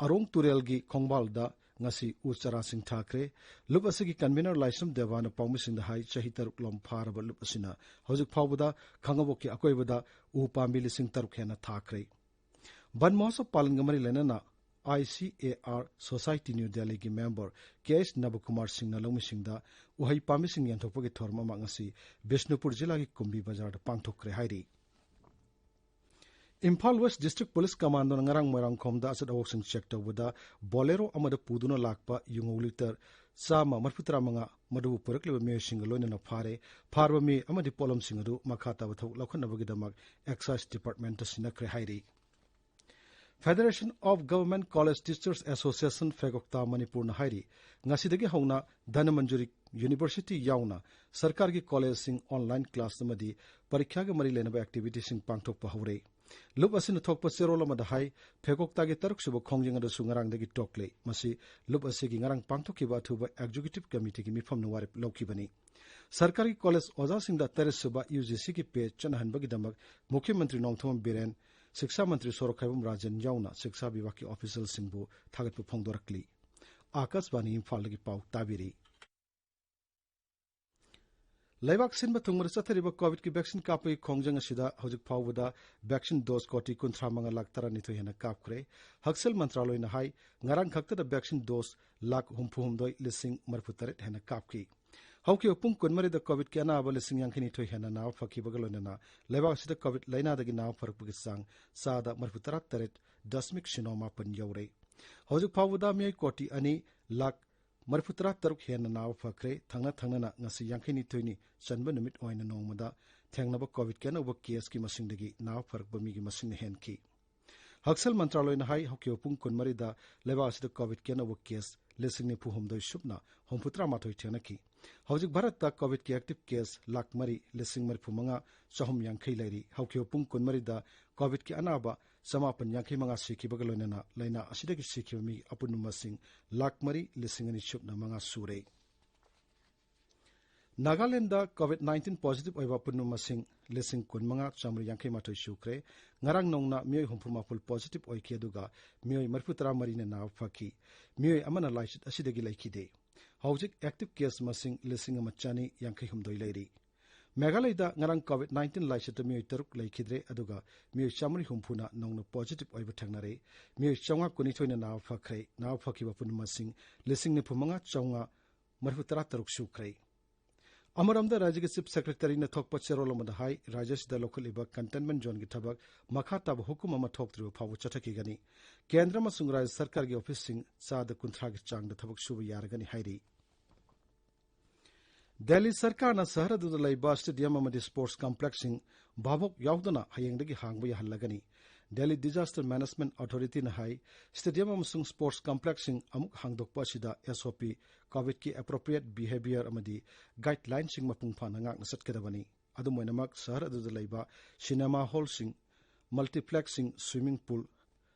ꯑꯔꯣꯡ ꯇꯨꯔꯦꯜꯒꯤ ꯈꯣꯡꯕꯥꯜꯗ ꯉꯁꯤ ꯎ ꯆꯥꯔꯥꯁꯤꯡ ꯊꯥꯈ꯭ꯔꯦ꯫ ꯂꯨꯞ ꯑꯁꯤꯒꯤ ꯀꯟꯚꯤꯅꯔ ꯂꯥꯏꯁ꯭ꯔꯝ ꯗꯦꯕꯥꯅ ꯄꯥꯎꯃꯤꯁꯤꯡꯗ ꯍꯥꯏ, ꯆꯍꯤ ꯇꯔꯨꯛ ꯂꯣꯝ ꯐꯥꯔꯕ ꯂꯨꯞ ꯑꯁꯤꯅ ꯍꯧꯖꯤꯛ ꯐꯥꯎꯕꯗ ꯈꯥꯡꯉꯕꯣꯛꯀꯤ ꯑꯀꯣꯏꯕꯗ ꯎ ꯄꯥꯝꯕꯤ ꯂꯤꯁꯤꯡ ꯇꯔꯨꯛ ꯍꯦꯟꯅ ꯊꯥꯈ꯭ꯔꯦ꯫ ꯕꯟ ꯃꯍꯣꯠꯁꯕ ꯄꯥꯂꯟꯒ ꯃꯔꯤ ꯂꯩꯅꯅ I C A R society new ꯗꯦꯜꯂꯤꯒꯤ ꯃꯦꯝꯕꯔ ꯀꯦ ꯑꯦꯁ ꯅꯕꯀꯨꯃꯥꯔ ꯁꯤꯡꯅ ꯂꯧꯃꯤꯁꯤꯡꯗ ꯎꯍꯩ ꯄꯥꯝꯕꯤꯁꯤꯡ ꯌꯦꯟꯊꯣꯛꯄꯒꯤ ꯊꯧꯔꯝ ꯑꯃ ꯉꯁꯤ ꯕꯤꯁꯅꯨꯄꯨꯔ ꯖꯤꯂꯥꯒꯤ ꯀꯨꯝꯕꯤ ꯕꯖꯥꯔꯗ ꯄꯥꯡꯊꯣꯛꯈ꯭ꯔꯦ ꯍꯥꯏꯔꯤ꯫ ꯏꯝꯐꯥꯜ ꯋꯦꯁ ꯗꯤꯁꯇ꯭ꯔꯤꯛ ꯄꯨꯂꯤꯁ ꯀꯃꯥꯟꯗꯣꯅ ꯉꯔꯥꯡ ꯃꯣꯏꯔꯥꯡꯈꯣꯝꯗ ꯑꯆꯠ ꯑꯋꯣꯛꯁꯤꯡ ꯆꯦꯛ ꯇꯧꯕꯗ ꯕꯣꯂꯦꯔꯣ ꯑꯃꯗ ꯄꯨꯗꯨꯅ ꯂꯥꯛꯄ ꯌꯨꯉꯧ ꯂꯤꯇꯔ ꯆꯥꯝꯃ ꯃꯔꯤꯐꯨ ꯇꯔꯥ ꯃꯉꯥ ꯃꯗꯨꯕꯨ ꯄꯨꯔꯛꯂꯤꯕ ꯃꯤꯑꯣꯏꯁꯤꯡꯒ ꯂꯣꯏꯅꯅ ꯐꯥꯔꯦ꯫ ꯐꯥꯔꯕ ꯃꯤꯑꯣꯏ ꯑꯃꯗꯤ ꯄꯣꯠꯂꯝꯁꯤꯡ ꯑꯗꯨ ꯃꯈꯥ ꯇꯥꯕ ꯊꯕꯛ ꯂꯧꯈꯠꯅꯕꯒꯤꯗꯃꯛ ꯑꯦꯛꯁꯥꯏꯖ ꯗꯤꯄꯥꯔꯠꯃꯦꯟꯠꯇ ꯁꯤꯟꯅꯈ꯭ꯔꯦ ꯍꯥꯏꯔꯤ꯫ Federation of Government College Teachers Association, ꯐꯦꯒꯣꯛꯇꯥ ꯃꯅꯤꯄꯨꯔꯅ ꯍꯥꯏꯔꯤ, ꯉꯁꯤꯗꯒꯤ ꯍꯧꯅ ꯙꯅꯃꯟꯖꯨꯔꯤ ꯌꯨꯅꯤꯚꯔꯁꯤꯇꯤ ꯌꯥꯎꯅ ꯁꯔꯀꯥꯔꯒꯤ ꯀꯣꯂꯦꯖꯁꯤꯡ ꯑꯣꯟꯂꯥꯏꯟ ꯀ꯭ꯂꯥꯁ ꯑꯃꯗꯤ ꯄꯔꯤꯈ꯭ꯌꯥꯒ ꯃꯔꯤ ꯂꯩꯅꯕ ꯑꯦꯛꯇꯤꯚꯤꯇꯤꯁꯤꯡ ꯄꯥꯡꯊꯣꯛꯄ ꯍꯧꯔꯦ꯫ ꯂꯨꯞ ꯑꯁꯤꯅ ꯊꯣꯛꯄ ꯆꯦꯔꯣꯜ ꯑꯃꯗ ꯍꯥꯏ, ꯐꯦꯒꯣꯛꯇꯥꯒꯤ ꯇꯔꯨꯛꯁꯨꯕ ꯈꯣꯡꯖꯪ ꯑꯗꯨꯁꯨ ꯉꯔꯥꯡꯗꯒꯤ ꯇꯣꯛꯂꯦ꯫ ꯃꯁꯤ ꯂꯨꯞ ꯑꯁꯤꯒꯤ ꯉꯔꯥꯡ ꯄꯥꯡꯊꯣꯛꯈꯤꯕ ꯑꯊꯨꯕ ꯑꯦꯛꯖꯤꯀ꯭ꯌꯨꯇꯤꯚ ꯀꯃꯤꯇꯤꯒꯤ ꯃꯤꯐꯝꯅ ꯋꯥꯔꯦꯞ ꯂꯧꯈꯤꯕꯅꯤ꯫ ꯁꯔꯀꯥꯔꯒꯤ ꯀꯣꯂꯦꯖ ꯑꯣꯖꯥꯁꯤꯡꯗ ꯇꯔꯦꯠꯁꯨꯕ ꯌꯨ ꯖꯤ ꯁꯤꯒꯤ ꯄꯦ ꯆꯠꯅꯍꯟꯕꯒꯤꯗꯃꯛ ꯃꯨꯈ꯭ꯌ ꯃꯟꯇ꯭ꯔꯤ ꯅꯣꯡꯊꯣꯝꯕꯝ ꯕꯤꯔꯦꯟ, ꯁꯤꯛꯁꯥ ꯃꯟꯇ꯭ꯔꯤ ꯁꯣꯔꯣꯛꯈꯥꯏꯕꯝ ꯔꯥꯖꯦꯟ ꯌꯥꯎꯅ ꯁꯤꯛꯁꯥ ꯕꯤꯚꯥꯒꯀꯤ ꯑꯣꯐꯤꯁꯤꯌꯦꯜꯁꯤꯡꯕꯨ ꯊꯥꯒꯠꯄ ꯐꯣꯡꯗꯣꯔꯛꯂꯤ꯫ ꯑꯥꯀꯥꯁꯕꯥꯅꯤ ꯏꯝꯐꯥꯜꯗꯒꯤ ꯄꯥꯎ ꯇꯥꯕꯤꯔꯤ꯫ ꯂꯩꯕꯥꯛ ꯁꯤꯟꯕ ꯊꯨꯡꯅ ꯆꯠꯊꯔꯤꯕ ꯀꯣꯚꯤꯗꯀꯤ ꯚꯦꯛꯁꯤꯟ ꯀꯥꯞꯄꯒꯤ ꯈꯣꯡꯖꯪ ꯑꯁꯤꯗ ꯍꯧꯖꯤꯛ ꯐꯥꯎꯕꯗ ꯚꯦꯛꯁꯤꯟ ꯗꯣꯁ ꯀꯣꯇꯤ ꯀꯨꯟꯊ꯭ꯔꯥ ꯃꯉꯥ ꯂꯥꯈ ꯇꯔꯥꯅꯤꯊꯣꯏ ꯍꯦꯟꯅ ꯀꯥꯞꯈ꯭ꯔꯦ꯫ ꯍꯛꯁꯦꯜ ꯃꯟꯇ꯭ꯔꯥꯂꯣꯏꯅ ꯍꯥꯏ, ꯉꯔꯥꯡ ꯈꯛꯇꯗ ꯚꯦꯛꯁꯤꯟ ꯗꯣꯁ ꯂꯥꯈ ꯍꯨꯝꯐꯨ ꯍꯨꯝꯗꯣꯏ ꯂꯤꯁꯤꯡ ꯃꯔꯤꯐꯨ ꯇꯔꯦꯠ ꯍꯦꯟꯅ ꯀꯥꯞꯈꯤ꯫ ꯍꯧꯈꯤꯕ ꯄꯨꯡ ꯀꯨꯟꯃꯔꯤꯗ ꯀꯣꯚꯤꯗꯀꯤ ꯑꯅꯥꯕ ꯂꯤꯁꯤꯡ ꯌꯥꯡꯈꯩ ꯅꯤꯊꯣꯏ ꯍꯦꯟꯅ ꯅꯥꯕ ꯐꯈꯤꯕꯒ ꯂꯣꯏꯅꯅ ꯂꯩꯕꯥꯛ ꯑꯁꯤꯗ ꯀꯣꯚꯤꯗ ꯂꯥꯏꯅꯥꯗꯒꯤ ꯅꯥꯕ ꯐꯔꯛꯄꯒꯤ ꯆꯥꯡ ꯆꯥꯗ ꯃꯔꯤꯐꯨ ꯇꯔꯥ ꯇꯔꯦꯠ ꯗꯁꯃꯤꯛ ꯁꯤꯅꯣ ꯃꯥꯄꯟ ꯌꯧꯔꯦ꯫ ꯍꯧꯖꯤꯛ ꯐꯥꯎꯕꯗ ꯃꯤꯑꯣꯏ ꯀꯣꯇꯤ ꯑꯅꯤ ꯂꯥꯈ ꯃꯔꯤꯐꯨ ꯇꯔꯥ ꯇꯔꯨꯛ ꯍꯦꯟꯅ ꯅꯥꯕ ꯐꯈ꯭ꯔꯦ꯫ ꯊꯪꯅ ꯊꯪꯅꯅ ꯉꯁꯤ ꯌꯥꯡꯈꯩ ꯅꯤꯊꯣꯏꯅꯤ ꯆꯟꯕ ꯅꯨꯃꯤꯠ ꯑꯣꯏꯅ ꯅꯣꯡꯃꯗ ꯊꯦꯡꯅꯕ ꯀꯣꯚꯤꯗꯀꯤ ꯑꯅꯧꯕ ꯀꯦꯁꯀꯤ ꯃꯁꯤꯡꯗꯒꯤ ꯅꯥꯕ ꯐꯔꯛꯄ ꯃꯤꯒꯤ ꯃꯁꯤꯡꯅ ꯍꯦꯟꯈꯤ꯫ ꯍꯛꯁꯦꯜ ꯃꯟꯇ꯭ꯔꯥꯂꯣꯏꯅ ꯍꯥꯏ, ꯍꯧꯈꯤꯕ ꯄꯨꯡ ꯀꯨꯟꯃꯔꯤꯗ ꯂꯩꯕꯥꯛ ꯑꯁꯤꯗ ꯀꯣꯚꯤꯗꯀꯤ ꯑꯅꯧꯕ ꯀꯦꯁ ꯂꯤꯁꯤꯡ ꯅꯤꯐꯨ ꯍꯨꯝꯗꯣꯏ ꯁꯨꯞꯅ ꯍꯨꯝꯐꯨꯇꯔꯥ ꯃꯥꯊꯣꯏ ꯊꯦꯡꯅꯈꯤ꯫ ꯍꯧꯖꯤꯛ ꯚꯥꯔꯠꯇ ꯀꯣꯚꯤꯗꯀꯤ ꯑꯦꯛꯇꯤꯚ ꯀꯦꯁ ꯂꯥꯈ ꯃꯔꯤ ꯂꯤꯁꯤꯡ ꯃꯔꯤꯐꯨ ꯃꯉꯥ ꯆꯍꯨꯝ ꯌꯥꯡꯈꯩ ꯂꯩꯔꯤ꯫ ꯍꯧꯈꯤꯕ ꯄꯨꯡ ꯀꯨꯟꯃꯔꯤꯗ ꯀꯣꯚꯤꯗꯀꯤ ꯑꯅꯥꯕ ꯆꯃꯥꯄꯟ ꯌꯥꯡꯈꯩ ꯃꯉꯥ ꯁꯤꯈꯤꯕꯒ ꯂꯣꯏꯅꯅ ꯂꯥꯏꯅꯥ ꯑꯁꯤꯗꯒꯤ ꯁꯤꯈꯤꯕ ꯃꯤ ꯑꯄꯨꯟꯕ ꯃꯁꯤꯡ ꯂꯥꯈ ꯃꯔꯤ ꯂꯤꯁꯤꯡ ꯑꯅꯤ ꯁꯨꯞꯅ ꯃꯉꯥ ꯁꯨꯔꯦ꯫ ꯅꯥꯒꯥꯂꯦꯟꯗ ꯀꯣꯚꯤꯗ ꯅꯥꯏꯟꯇꯤꯟ ꯄꯣꯖꯤꯇꯤꯚ ꯑꯣꯏꯕ ꯑꯄꯨꯟꯕ ꯃꯁꯤꯡ ꯂꯤꯁꯤꯡ ꯀꯨꯟꯃꯉꯥ ꯆꯥꯃꯔꯤ ꯌꯥꯡꯈꯩ ꯃꯥꯊꯣꯏ ꯁꯨꯈ꯭ꯔꯦ꯫ ꯉꯔꯥꯡ ꯅꯣꯡꯅ ꯃꯤꯑꯣꯏ ꯍꯨꯝꯐꯨ ꯃꯥꯄꯜ ꯄꯣꯖꯤꯇꯤꯚ ꯑꯣꯏꯈꯤ, ꯑꯗꯨꯒ ꯃꯤꯑꯣꯏ ꯃꯔꯤꯐꯨ ꯇꯔꯥ ꯃꯔꯤꯅ ꯅꯥꯕ ꯐꯈꯤ꯫ ꯃꯤꯑꯣꯏ ꯑꯃꯅ ꯂꯥꯏꯆꯠ ꯑꯁꯤꯗꯒꯤ ꯂꯩꯈꯤꯗꯦ꯫ ꯍꯧꯖꯤꯛ ꯑꯦꯛꯇꯤꯚ ꯀꯦꯁ ꯃꯁꯤꯡ ꯂꯤꯁꯤꯡ ꯑꯃ ꯆꯅꯤ ꯌꯥꯡꯈꯩ ꯍꯨꯝꯗꯣꯏ ꯂꯩꯔꯤ꯫ ꯃꯦꯘꯥꯂꯌꯗ ꯉꯔꯥꯡ ꯀꯣꯚꯤꯗ ꯅꯥꯏꯟꯇꯤꯟ ꯂꯥꯏꯆꯠꯇ ꯃꯤꯑꯣꯏ ꯇꯔꯨꯛ ꯂꯩꯈꯤꯗ꯭ꯔꯦ, ꯑꯗꯨꯒ ꯃꯤꯑꯣꯏ ꯆꯥꯃꯔꯤ ꯍꯨꯝꯐꯨꯅ ꯅꯧꯅ ꯄꯣꯖꯤꯇꯤꯚ ꯑꯣꯏꯕ ꯊꯦꯡꯅꯔꯦ꯫ ꯃꯤꯑꯣꯏ ꯆꯥꯝꯃꯉꯥ ꯀꯨꯟꯅꯤꯊꯣꯏꯅ ꯅꯥꯕ ꯐꯈ꯭ꯔꯦ꯫ ꯅꯥꯕ ꯐꯈꯤꯕ ꯑꯄꯨꯟꯕ ꯃꯁꯤꯡ ꯂꯤꯁꯤꯡ ꯅꯤꯐꯨ ꯃꯉꯥ ꯆꯥꯝꯃꯉꯥ ꯃꯔꯤꯐꯨ ꯇꯔꯥ ꯇꯔꯨꯛ ꯁꯨꯈ꯭ꯔꯦ꯫ ꯑꯃꯔꯣꯝꯗ, ꯔꯥꯖ꯭ꯌꯒꯤ ꯆꯤꯐ ꯁꯦꯀ꯭ꯔꯦꯇꯔꯤꯅ ꯊꯣꯛꯄ ꯆꯦꯔꯣꯜ ꯑꯃꯗ ꯍꯥꯏ, ꯔꯥꯖ꯭ꯌꯁꯤꯗ ꯂꯧꯈꯠꯂꯤꯕ ꯀꯟꯇꯦꯟꯃꯦꯟ ꯖꯣꯟꯒꯤ ꯊꯕꯛ ꯃꯈꯥ ꯇꯥꯕ ꯍꯨꯀꯨꯝ ꯑꯃ ꯊꯣꯛꯇ꯭ꯔꯤꯕ ꯐꯥꯎꯕ ꯆꯠꯊꯈꯤꯒꯅꯤ꯫ ꯀꯦꯟꯗ꯭ꯔ ꯑꯃꯁꯨꯡ ꯔꯥꯖ꯭ꯌ ꯁꯔꯀꯥꯔꯒꯤ ꯑꯣꯐꯤꯁꯁꯤꯡ ꯆꯥꯗ ꯀꯨꯟꯊ꯭ꯔꯥꯒꯤ ꯆꯥꯡꯗ ꯊꯕꯛ ꯁꯨꯕ ꯌꯥꯔꯒꯅꯤ ꯍꯥꯏꯔꯤ꯫ ꯗꯦꯜꯂꯤ ꯁꯔꯀꯥꯔꯅ ꯁꯍꯔ ꯑꯗꯨꯗ ꯂꯩꯕ ꯁ꯭ꯇꯦꯗꯤꯌꯝ ꯑꯃꯗꯤ ꯁ꯭ꯄꯣꯔꯠꯁ ꯀꯝꯄ꯭ꯂꯦꯛꯁꯁꯤꯡ ꯚꯥꯕꯣꯛ ꯌꯥꯎꯗꯅ ꯍꯌꯦꯡꯗꯒꯤ ꯍꯥꯡꯕ ꯌꯥꯍꯜꯂꯒꯅꯤ꯫ Delhi Disaster Management Authorityꯅ ꯍꯥꯏ, stadium ꯑꯃꯁꯨꯡ sports complexꯁꯤꯡ ꯑꯃꯨꯛ ꯍꯥꯡꯗꯣꯛꯄ ꯑꯁꯤꯗ S O P, COVIDꯀꯤ appropriate behavior ꯑꯃꯗꯤ guidelineꯁꯤꯡ ꯃꯄꯨꯡ ꯐꯥꯅ ꯉꯥꯛꯅ ꯆꯠꯀꯗꯕꯅꯤ꯫ ꯑꯗꯨꯝ ꯑꯣꯏꯅꯃꯛ, ꯁꯍꯔ ꯑꯗꯨꯗ ꯂꯩꯕ cinema hallꯁꯤꯡ, multiplexꯁꯤꯡ, swimming pool,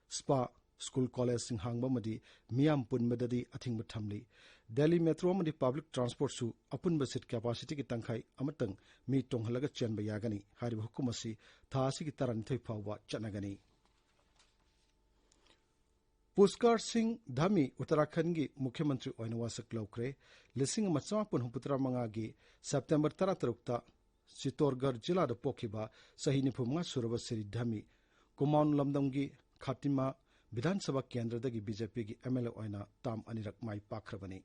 spa, school collegeꯁꯤꯡ ꯍꯥꯡꯕ ꯑꯃꯗꯤ ꯃꯤꯌꯥꯝ ꯄꯨꯟꯕꯗꯗꯤ ꯑꯊꯤꯡꯕ ꯊꯝꯂꯤ꯫ Delhi metro ꯑꯃꯗꯤ public transportꯁꯨ ꯑꯄꯨꯟꯕ seat capacityꯒꯤ ꯇꯪꯈꯥꯏ ꯑꯃꯇꯪ ꯃꯤ ꯇꯣꯡꯍꯜꯂꯒ ꯆꯦꯟꯕ ꯌꯥꯒꯅꯤ꯫ ꯍꯥꯏꯔꯤꯕ ꯍꯨꯀꯨꯝ ꯑꯁꯤ ꯊꯥ ꯑꯁꯤꯒꯤ ꯇꯔꯥꯅꯤꯊꯣꯏ ꯐꯥꯎꯕ ꯆꯠꯅꯒꯅꯤ꯫ ꯄꯨꯁꯀꯥꯔ ꯁꯤꯡ ꯙꯥꯃꯤ ꯎꯠꯇꯔꯥꯈꯟꯒꯤ ꯃꯨꯈ꯭ꯌ ꯃꯟꯇ꯭ꯔꯤ ꯑꯣꯏꯅ ꯋꯥꯁꯛ ꯂꯧꯈ꯭ꯔꯦ꯫ ꯂꯤꯁꯤꯡ ꯑꯃ ꯆꯃꯥꯄꯟ ꯍꯨꯝꯐꯨꯇꯔꯥ ꯃꯉꯥꯒꯤ ꯁꯦꯞꯇꯦꯝꯕꯔ ꯇꯔꯥꯇꯔꯨꯛꯇ ꯆꯤꯇꯣꯔꯒꯔ ꯖꯤꯂꯥꯗ ꯄꯣꯛꯈꯤꯕ ꯆꯍꯤ ꯅꯤꯐꯨꯃꯉꯥ ꯁꯨꯔꯕ ꯁ꯭ꯔꯤ ꯙꯥꯃꯤ ꯀꯨꯃꯥꯎꯟ ꯂꯝꯗꯝꯒꯤ ꯈꯥꯇꯤꯃꯥ ꯕꯤꯙꯥꯟ ꯁꯚꯥ ꯀꯦꯟꯗ꯭ꯔꯗꯒꯤ BJPꯒꯤ MLA ꯑꯣꯏꯅ term ꯑꯅꯤꯔꯛ ꯃꯥꯏ ꯄꯥꯛꯈ꯭ꯔꯕꯅꯤ꯫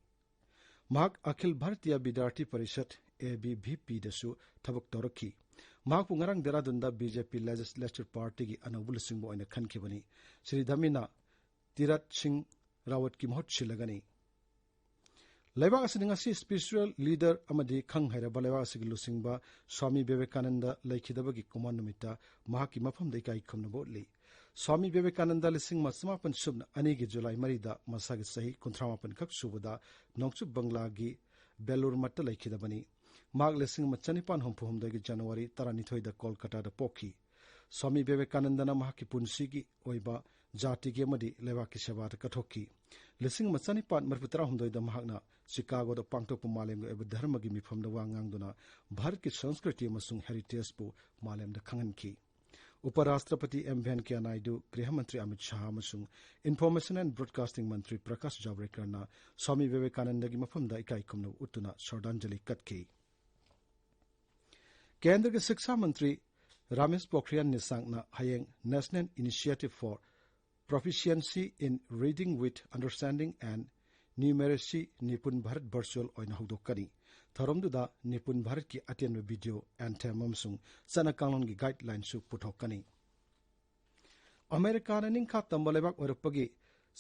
ꯃꯍꯥꯛ ꯑꯈꯤꯜ ꯚꯥꯔꯇꯤꯌꯥ ꯕꯤꯗ꯭ꯌꯥꯔꯊꯤ ꯄꯔꯤꯁꯠ, ABVPꯗꯁꯨ ꯊꯕꯛ ꯇꯧꯔꯛꯈꯤ꯫ ꯃꯍꯥꯛꯄꯨ ꯉꯔꯥꯡ ꯗꯦꯔꯥꯗꯨꯟꯗ BJP Legislature Partyꯒꯤ ꯑꯅꯧꯕ ꯂꯨꯆꯤꯡꯕ ꯑꯣꯏꯅ ꯈꯟꯈꯤꯕꯅꯤ꯫ ꯁ꯭ꯔꯤ ꯙꯥꯃꯤꯅ ꯇꯤꯔꯠ ꯁꯤꯡ ꯔꯥꯋꯠꯀꯤ ꯃꯍꯨꯠ ꯁꯤꯜꯂꯒꯅꯤ꯫ ꯂꯩꯕꯥꯛ ꯑꯁꯤꯗ ꯉꯁꯤ spiritual leader ꯑꯃꯗꯤ ꯈꯪ ꯍꯩꯔꯕ ꯂꯩꯕꯥꯛ ꯑꯁꯤꯒꯤ ꯂꯨꯆꯤꯡꯕ ꯁ꯭ꯋꯥꯃꯤ ꯕꯤꯕꯦꯀꯥꯅꯟꯗ ꯂꯩꯈꯤꯗꯕꯒꯤ ꯀꯨꯃꯥꯟ ꯅꯨꯃꯤꯠꯇ ꯃꯍꯥꯛꯀꯤ ꯃꯐꯝꯗ ꯏꯀꯥꯏ ꯈꯨꯝꯅꯕ ꯎꯠꯂꯤ꯫ ꯁ꯭ꯋꯥꯃꯤ ꯕꯤꯕꯦꯀꯥꯅꯟꯗ ꯂꯤꯁꯤꯡ ꯑꯃ ꯆꯃꯥꯄꯟ ꯁꯨꯞꯅ ꯑꯅꯤꯒꯤ ꯖꯨꯂꯥꯏ ꯃꯔꯤꯗ ꯃꯁꯥꯒꯤ ꯆꯍꯤ ꯀꯨꯟꯊ꯭ꯔꯥ ꯃꯥꯄꯟ ꯈꯛ ꯁꯨꯕꯗ ꯅꯣꯡꯆꯨꯞ ꯕꯪꯒ꯭ꯂꯥꯒꯤ ꯕꯦꯂꯨꯔ ꯃꯠꯇ ꯂꯩꯈꯤꯗꯕꯅꯤ꯫ ꯃꯍꯥꯛ ꯂꯤꯁꯤꯡ ꯑꯃ ꯆꯅꯤꯄꯥꯟ ꯍꯨꯝꯐꯨ ꯍꯨꯝꯗꯣꯏꯒꯤ ꯖꯅꯋꯥꯔꯤ ꯇꯔꯥꯅꯤꯊꯣꯏꯗ ꯀꯣꯜꯀꯇꯥꯗ ꯄꯣꯛꯈꯤ꯫ ꯁ꯭ꯋꯥꯃꯤ ꯕꯤꯕꯦꯀꯥꯅꯟꯗꯅ ꯃꯍꯥꯛꯀꯤ ꯄꯨꯟꯁꯤꯒꯤ ꯑꯣꯏꯕ ꯖꯥꯇꯤꯒꯤ ꯑꯃꯗꯤ ꯂꯩꯕꯥꯛꯀꯤ ꯁꯦꯕꯥꯗ ꯀꯠꯊꯣꯛꯈꯤ꯫ ꯂꯤꯁꯤꯡ ꯑꯃ ꯆꯅꯤꯄꯥꯟ ꯃꯔꯤꯐꯨ ꯇꯔꯥꯍꯨꯝꯗꯣꯏꯗ ꯃꯍꯥꯛꯅ ꯆꯤꯀꯥꯒꯣꯗ ꯄꯥꯡꯊꯣꯛꯄ ꯃꯥꯂꯦꯝꯒꯤ ꯑꯣꯏꯕ ꯙꯔꯃꯒꯤ ꯃꯤꯐꯝꯗ ꯋꯥ ꯉꯥꯡꯗꯨꯅ ꯚꯥꯔꯠꯀꯤ ꯁꯪꯁꯀ꯭ꯔꯤꯇꯤ ꯑꯃꯁꯨꯡ heritageꯄꯨ ꯃꯥꯂꯦꯝꯗ ꯈꯪꯍꯟꯈꯤ꯫ ꯎꯄ ꯔꯥꯁꯇ꯭ꯔꯄꯇꯤ ꯑꯦꯝ ꯚꯦꯟꯀꯌꯥ ꯅꯥꯏꯗꯨ, ꯒ꯭ꯔꯤꯍ ꯃꯟꯇ꯭ꯔꯤ ꯑꯃꯤꯠ ꯁꯥꯍ ꯑꯃꯁꯨꯡ Information and Broadcasting ꯃꯟꯇ꯭ꯔꯤ ꯄ꯭ꯔꯀꯥꯁ ꯖꯥꯕ꯭ꯔꯦꯀꯔꯅ ꯁ꯭ꯋꯥꯃꯤ ꯕꯤꯕꯦꯀꯥꯅꯟꯗꯒꯤ ꯃꯐꯝꯗ ꯏꯀꯥꯏ ꯈꯨꯝꯅꯕ ꯎꯠꯇꯨꯅ ꯁ꯭ꯔꯗꯥꯟꯖꯂꯤ ꯀꯠꯈꯤ꯫ ꯀꯦꯟꯗ꯭ꯔꯒꯤ ꯁꯤꯛꯁꯥ ꯃꯟꯇ꯭ꯔꯤ ꯔꯥꯃꯦꯁ ꯄꯣꯈ꯭ꯔꯤꯌꯥꯟ ꯅꯤꯁꯥꯡꯅ ꯍꯌꯦꯡ National Initiative for Proficiency in Reading with Understanding and Numeracy ꯅꯤꯄꯨꯟ Bharat virtual ꯑꯣꯏꯅ ꯍꯧꯗꯣꯛꯀꯅꯤ꯫ ꯊꯧꯔꯝꯗꯨꯗ ꯅꯤꯄꯨꯟ ꯚꯥꯔꯠꯀꯤ ꯑꯇꯦꯟꯕ video anthem ꯑꯃꯁꯨꯡ ꯆꯠꯅ ꯀꯥꯡꯂꯣꯟꯒꯤ guidelineꯁꯨ ꯄꯨꯊꯣꯛꯀꯅꯤ꯫ ꯑꯃꯦꯔꯤꯀꯥꯅ ꯅꯤꯡꯈꯥ ꯇꯝꯕ ꯂꯩꯕꯥꯛ ꯑꯣꯏꯔꯛꯄꯒꯤ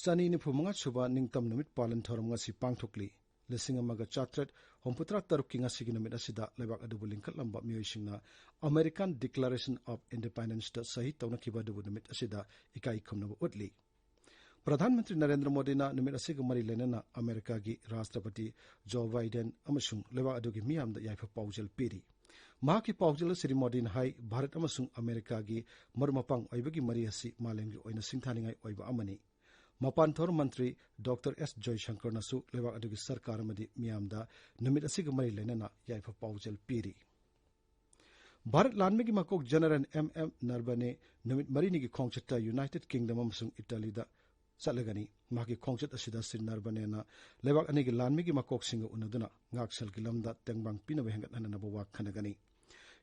ꯆꯅꯤ ꯅꯤꯐꯨ ꯃꯉꯥ ꯁꯨꯕ ꯅꯤꯡꯇꯝ ꯅꯨꯃꯤꯠ ꯄꯥꯂꯟ ꯊꯧꯔꯝ ꯉꯁꯤ ꯄꯥꯡꯊꯣꯛꯂꯤ꯫ ꯂꯤꯁꯤꯡ ꯑꯃꯒ ꯆꯥꯇ꯭ꯔꯦꯠ ꯍꯨꯝꯐꯨꯇꯔꯥ ꯇꯔꯨꯛꯀꯤ ꯉꯁꯤꯒꯤ ꯅꯨꯃꯤꯠ ꯑꯁꯤꯗ ꯂꯩꯕꯥꯛ ꯑꯗꯨꯕꯨ ꯂꯤꯡꯈꯠꯂꯝꯕ ꯃꯤꯑꯣꯏꯁꯤꯡꯅ American Declaration of Independence ꯇ ꯁꯍꯤ ꯇꯧꯅꯈꯤꯕ ꯑꯗꯨꯕꯨ ꯅꯨꯃꯤꯠ ꯑꯁꯤꯗ ꯏꯀꯥꯏ ꯈꯨꯝꯅꯕ ꯎꯠꯂꯤ꯫ ꯄ꯭ꯔꯙꯥꯟ ꯃꯟꯇ꯭ꯔꯤ ꯅꯔꯦꯟꯗ꯭ꯔ ꯃꯣꯗꯤꯅ ꯅꯨꯃꯤꯠ ꯑꯁꯤꯒ ꯃꯔꯤ ꯂꯩꯅꯅ ꯑꯃꯦꯔꯤꯀꯥꯒꯤ ꯔꯥꯁꯇ꯭ꯔꯄꯇꯤ ꯖꯣ ꯕꯥꯏꯗꯦꯟ ꯑꯃꯁꯨꯡ ꯂꯩꯕꯥꯛ ꯑꯗꯨꯒꯤ ꯃꯤꯌꯥꯝꯗ ꯌꯥꯏꯐ ꯄꯥꯎꯖꯦꯜ ꯄꯤꯔꯤ꯫ ꯃꯍꯥꯛꯀꯤ ꯄꯥꯎꯖꯦꯜ ꯁ꯭ꯔꯤ ꯃꯣꯗꯤꯅ ꯍꯥꯏ, ꯚꯥꯔꯠ ꯑꯃꯁꯨꯡ ꯑꯃꯦꯔꯤꯀꯥꯒꯤ ꯃꯔꯨꯞ ꯃꯄꯥꯡ ꯑꯣꯏꯕꯒꯤ ꯃꯔꯤ ꯑꯁꯤ ꯃꯥꯂꯦꯝꯒꯤ ꯑꯣꯏꯅ ꯁꯤꯡꯊꯥꯅꯤꯡꯉꯥꯏ ꯑꯣꯏꯕ ꯑꯃꯅꯤ꯫ ꯃꯄꯥꯟ ꯊꯧꯔꯝ ꯃꯟꯇ꯭ꯔꯤ ꯗꯣꯛꯇꯔ ꯑꯦꯁ ꯖꯣꯏꯁꯪꯀꯔꯅꯁꯨ ꯂꯩꯕꯥꯛ ꯑꯗꯨꯒꯤ ꯁꯔꯀꯥꯔ ꯑꯃꯗꯤ ꯃꯤꯌꯥꯝꯗ ꯅꯨꯃꯤꯠ ꯑꯁꯤꯒ ꯃꯔꯤ ꯂꯩꯅꯅ ꯌꯥꯏꯐ ꯄꯥꯎꯖꯦꯜ ꯄꯤꯔꯤ꯫ ꯚꯥꯔꯠ ꯂꯥꯟꯃꯤꯒꯤ ꯃꯀꯣꯛ ꯖꯦꯅꯔꯦꯜ ꯑꯦꯝ ꯑꯦꯝ ꯅꯔꯕꯅꯦ ꯅꯨꯃꯤꯠ ꯃꯔꯤꯅꯤꯒꯤ ꯈꯣꯡꯆꯠꯇ ꯌꯨꯅꯥꯏꯇꯦꯗ ꯀꯤꯡꯗꯝ ꯑꯃꯁꯨꯡ ꯏꯇꯥꯂꯤꯗ ꯆꯠꯂꯒꯅꯤ꯫ ꯃꯍꯥꯛꯀꯤ ꯈꯣꯡꯆꯠ ꯑꯁꯤꯗ ꯁ꯭ꯔꯤ ꯅꯔꯕꯅꯦꯅ ꯂꯩꯕꯥꯛ ꯑꯅꯤꯒꯤ ꯂꯥꯟꯃꯤꯒꯤ ꯃꯀꯣꯛꯁꯤꯡꯒ ꯎꯅꯗꯨꯅ ꯉꯥꯛꯁꯦꯜꯒꯤ ꯂꯝꯗ ꯇꯦꯡꯕꯥꯡ ꯄꯤꯅꯕ ꯍꯦꯟꯒꯠꯍꯟꯅꯅꯕ ꯋꯥ ꯈꯟꯅꯒꯅꯤ꯫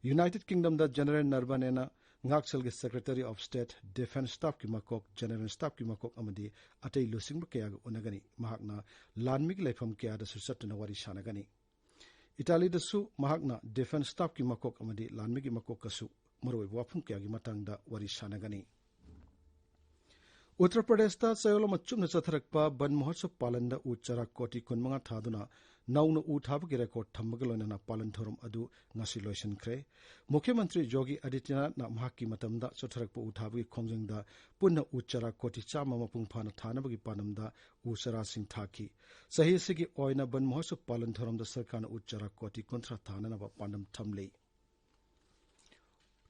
ꯌꯨꯅꯥꯏꯇꯦꯗ ꯀꯤꯡꯗꯝꯗ ꯖꯦꯅꯔꯦꯜ ꯅꯔꯕꯅꯦꯅ ꯉꯥꯛꯁꯦꯜꯒꯤ Secretary of State, Defence Staff ꯀꯤ ꯃꯀꯣꯛ, ꯖꯦꯅꯔꯦꯜ ꯁ꯭ꯇꯥꯐꯀꯤ ꯃꯀꯣꯛ ꯑꯃꯗꯤ ꯑꯇꯩ ꯂꯨꯆꯤꯡꯕ ꯀꯌꯥꯒ ꯎꯅꯒꯅꯤ꯫ ꯃꯍꯥꯛꯅ ꯂꯥꯟꯃꯤꯒꯤ ꯂꯩꯐꯝ ꯀꯌꯥꯗꯁꯨ ꯆꯠꯇꯨꯅ ꯋꯥꯔꯤ ꯁꯥꯟꯅꯒꯅꯤ꯫ ꯏꯇꯥꯂꯤꯗꯁꯨ ꯃꯍꯥꯛꯅ ꯗꯤꯐꯦꯟꯁ ꯁ꯭ꯇꯥꯐꯀꯤ ꯃꯀꯣꯛ ꯑꯃꯗꯤ ꯂꯥꯟꯃꯤꯒꯤ ꯃꯀꯣꯛꯀꯁꯨ ꯃꯔꯨꯑꯣꯏꯕ ꯋꯥꯐꯝ ꯀꯌꯥꯒꯤ ꯃꯇꯥꯡꯗ ꯋꯥꯔꯤ ꯁꯥꯟꯅꯒꯅꯤ꯫ ꯎꯠꯇꯔ ꯄ꯭ꯔꯗꯦꯁꯇ ꯆꯌꯣꯜ ꯑꯃ ꯆꯨꯞꯅ ꯆꯠꯊꯔꯛꯄ ꯕꯟ ꯃꯍꯣꯠꯁꯕ ꯄꯥꯂꯟꯗ ꯎ ꯆꯥꯔꯥ ꯀꯣꯇꯤ ꯀꯨꯟꯃꯉꯥ ꯊꯥꯗꯨꯅ ꯅꯧꯅ ꯎ ꯊꯥꯕꯒꯤ ꯔꯦꯀꯣꯔꯗ ꯊꯝꯕꯒ ꯂꯣꯏꯅꯅ ꯄꯥꯂꯟ ꯊꯧꯔꯝ ꯑꯗꯨ ꯉꯁꯤ ꯂꯣꯏꯁꯤꯟꯈ꯭ꯔꯦ꯫ ꯃꯨꯈ꯭ꯌ ꯃꯟꯇ꯭ꯔꯤ ꯌꯣꯒꯤ ꯑꯗꯤꯇ꯭ꯌꯅꯥꯊꯅ ꯃꯍꯥꯛꯀꯤ ꯃꯇꯝꯗ ꯆꯠꯊꯔꯛꯄ ꯎ ꯊꯥꯕꯒꯤ ꯈꯣꯡꯖꯪꯗ ꯄꯨꯟꯅ ꯎ ꯆꯥꯔꯥ ꯀꯣꯇꯤ ꯆꯥꯝꯃ ꯃꯄꯨꯡ ꯐꯥꯅ ꯊꯥꯅꯕꯒꯤ ꯄꯥꯟꯗꯝꯗ ꯎ ꯆꯥꯔꯥꯁꯤꯡ ꯊꯥꯈꯤ꯫ ꯆꯍꯤ ꯑꯁꯤꯒꯤ ꯑꯣꯏꯅ ꯕꯟ ꯃꯍꯣꯠꯁꯕ ꯄꯥꯂꯟ ꯊꯧꯔꯝꯗ ꯁꯔꯀꯥꯔꯅ ꯎ ꯆꯥꯔꯥ ꯀꯣꯇꯤ ꯀꯨꯟꯊ꯭ꯔꯥ ꯊꯥꯅꯅꯕ ꯄꯥꯟꯗꯝ ꯊꯝꯂꯤ꯫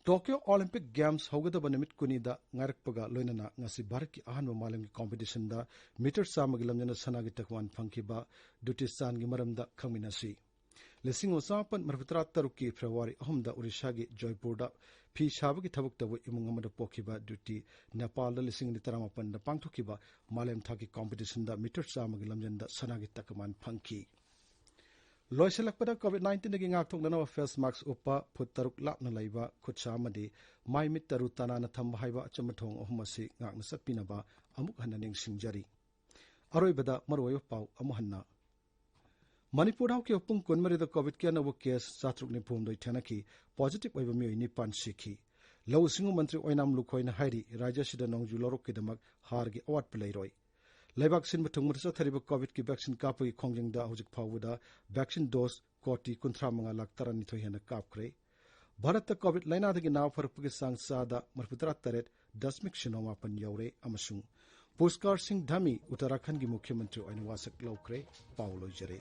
ꯇꯣꯀꯤꯌꯣ ꯑꯣꯂꯤꯝꯄꯤꯛ ꯒꯦꯝꯁ ꯍꯧꯒꯗꯕ ꯅꯨꯃꯤꯠ ꯀꯨꯟꯅꯤꯗ ꯉꯥꯏꯔꯛꯄꯒ ꯂꯣꯏꯅꯅ ꯉꯁꯤ ꯚꯥꯔꯠꯀꯤ ꯑꯍꯥꯟꯕ ꯃꯥꯂꯦꯝꯒꯤ ꯀꯣꯝꯄꯤꯇꯤꯁꯟꯗ ꯃꯤꯇꯔ ꯆꯥꯝꯃꯒꯤ ꯂꯝꯖꯦꯜꯗ ꯁꯅꯥꯒꯤ ꯇꯛꯋꯥꯟ ꯐꯪꯈꯤꯕ ꯗ꯭ꯌꯨꯇꯤ ꯆꯥꯟꯒꯤ ꯃꯔꯝꯗ ꯈꯪꯃꯤꯟꯅꯁꯤ꯫ ꯂꯤꯁꯤꯡ ꯑꯃ ꯆꯥꯃꯥꯄꯟ ꯃꯔꯤꯐꯨꯇꯔꯥ ꯇꯔꯨꯛꯀꯤ ꯐꯦꯕ꯭ꯔꯨꯋꯥꯔꯤ ꯑꯍꯨꯝꯗ ꯎꯔꯤꯁꯥꯒꯤ ꯖꯣꯏꯄꯨꯔꯗ ꯐꯤ ꯁꯥꯕꯒꯤ ꯊꯕꯛ ꯇꯧꯕ ꯏꯃꯨꯡ ꯑꯃꯗ ꯄꯣꯛꯈꯤꯕ ꯗ꯭ꯌꯨꯇꯤ ꯅꯦꯄꯥꯜꯗ ꯂꯤꯁꯤꯡ ꯑꯅꯤ ꯇꯔꯥꯃꯥꯄꯟꯗ ꯄꯥꯡꯊꯣꯛꯈꯤꯕ ꯃꯥꯂꯦꯝ ꯊꯥꯛꯀꯤ ꯀꯣꯝꯄꯤꯇꯤꯁꯟꯗ ꯃꯤꯇꯔ ꯆꯥꯝꯃꯒꯤ ꯂꯝꯖꯦꯜꯗ ꯁꯅꯥꯒꯤ ꯇꯛꯋꯥꯟ ꯐꯪꯈꯤ꯫ ꯂꯣꯏꯁꯤꯜꯂꯛꯄꯗ COVID nineteenꯗꯒꯤ ꯉꯥꯛꯊꯣꯛꯅꯅꯕ ꯐꯦꯁ ꯃꯥꯛꯁ ꯎꯞꯄ, ꯐꯨꯠ ꯇꯔꯨꯛ ꯂꯥꯞꯅ ꯂꯩꯕ, ꯈꯨꯠꯁꯥ ꯑꯃꯗꯤ ꯃꯥꯏ ꯃꯤꯠ ꯇꯔꯨ ꯇꯅꯥꯟꯅ ꯊꯝꯕ ꯍꯥꯏꯕ ꯑꯆꯝꯕ ꯊꯧꯑꯣꯡ ꯑꯍꯨꯝ ꯑꯁꯤ ꯉꯥꯛꯅ ꯆꯠꯄꯤꯅꯕ ꯑꯃꯨꯛ ꯍꯟꯅ ꯅꯤꯡꯁꯤꯡꯖꯔꯤ꯫ ꯑꯔꯣꯏꯕꯗ ꯃꯔꯨꯑꯣꯏꯕ ꯄꯥꯎ ꯑꯃꯨꯛ ꯍꯟꯅ꯫ ꯃꯅꯤꯄꯨꯔꯗ ꯍꯧꯈꯤꯕ ꯄꯨꯡ ꯀꯨꯟꯃꯔꯤꯗ COVIDꯀꯤ ꯑꯅꯧꯕ ꯀꯦꯁ ꯆꯥꯇ꯭ꯔꯨꯛ ꯅꯤꯐꯨꯍꯨꯝꯗꯣꯏ ꯊꯦꯡꯅꯈꯤ꯫ ꯄꯣꯖꯤꯇꯤꯚ ꯑꯣꯏꯕ ꯃꯤꯑꯣꯏ ꯅꯤꯄꯥꯟ ꯁꯤꯈꯤ꯫ ꯂꯧꯎ ꯁꯤꯡꯎ ꯃꯟꯇ꯭ꯔꯤ ꯑꯣꯏꯅꯥꯝ ꯂꯨꯈꯣꯏꯅ ꯍꯥꯏꯔꯤ, ꯔꯥꯖ꯭ꯌ ꯑꯁꯤꯗ ꯅꯣꯡꯖꯨ ꯂꯧꯔꯣꯛꯀꯤꯗꯃꯛ ꯍꯥꯔꯒꯤ ꯑꯋꯥꯠꯄ ꯂꯩꯔꯣꯏ꯫ ꯂꯩꯕꯥꯛ ꯁꯤꯟꯕ ꯊꯨꯡꯕꯗ ꯆꯠꯊꯔꯤꯕ ꯀꯣꯚꯤꯗꯀꯤ ꯚꯦꯛꯁꯤꯟ ꯀꯥꯞꯄꯒꯤ ꯈꯣꯡꯖꯪꯗ ꯍꯧꯖꯤꯛ ꯐꯥꯎꯕꯗ ꯚꯦꯛꯁꯤꯟ ꯗꯣꯁ ꯀꯣꯇꯤ ꯀꯨꯟꯊ꯭ꯔꯥ ꯃꯉꯥ ꯂꯥꯈ ꯇꯔꯥꯅꯤꯊꯣꯏ ꯍꯦꯟꯅ ꯀꯥꯞꯈ꯭ꯔꯦ꯫ ꯚꯥꯔꯠꯇ ꯀꯣꯚꯤꯗ ꯂꯥꯏꯅꯥꯗꯒꯤ ꯅꯥꯕ ꯐꯔꯛꯄꯒꯤ ꯆꯥꯡ ꯆꯥꯗ ꯃꯔꯤꯐꯨꯇꯔꯥ ꯇꯔꯦꯠ ꯗꯁꯃꯤꯛ ꯁꯤꯅꯣ ꯃꯥꯄꯟ ꯌꯧꯔꯦ ꯑꯃꯁꯨꯡ ꯄꯨꯁꯀꯥꯔ ꯁꯤꯡ ꯙꯥꯃꯤ ꯎꯠꯇꯔꯥꯈꯟꯒꯤ ꯃꯨꯈ꯭ꯌ ꯃꯟꯇ꯭ꯔꯤ ꯑꯣꯏꯅ ꯋꯥꯁꯛ ꯂꯧꯈ꯭ꯔꯦ꯫ ꯄꯥꯎ ꯂꯣꯏꯖꯔꯦ꯫